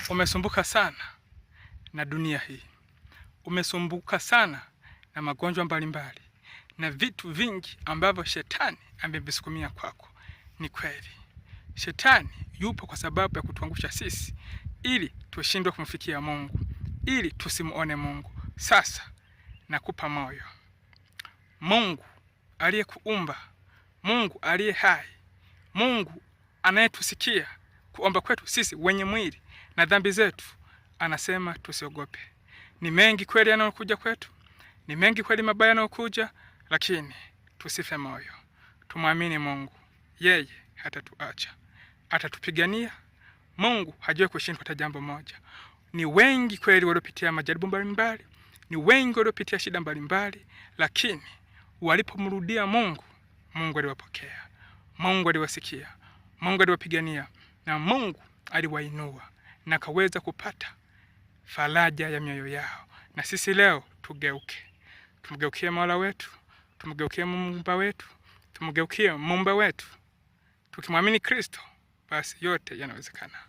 Umesumbuka sana na dunia hii, umesumbuka sana na magonjwa mbalimbali na vitu vingi ambavyo shetani amevisukumia kwako. Ni kweli shetani yupo kwa sababu ya kutuangusha sisi, ili tushindwe kumfikia Mungu, ili tusimuone Mungu. Sasa nakupa moyo, Mungu aliyekuumba, Mungu aliye hai, Mungu anayetusikia kuomba kwetu sisi wenye mwili na dhambi zetu, anasema tusiogope. Ni mengi kweli yanayokuja kwetu, ni mengi kweli mabaya yanayokuja, lakini tusife moyo, tumwamini Mungu, yeye hatatuacha, atatupigania. Mungu hajui kushindwa hata jambo moja. Ni wengi kweli waliopitia majaribu mbalimbali, ni wengi waliopitia shida mbalimbali, lakini walipomrudia Mungu, Mungu aliwapokea, Mungu aliwasikia, Mungu aliwapigania na Mungu aliwainua na kaweza kupata faraja ya mioyo yao. Na sisi leo tugeuke, tumgeukie Mola wetu, tumgeukie Muumba wetu, tumgeukie Muumba wetu. Tukimwamini Kristo, basi yote yanawezekana.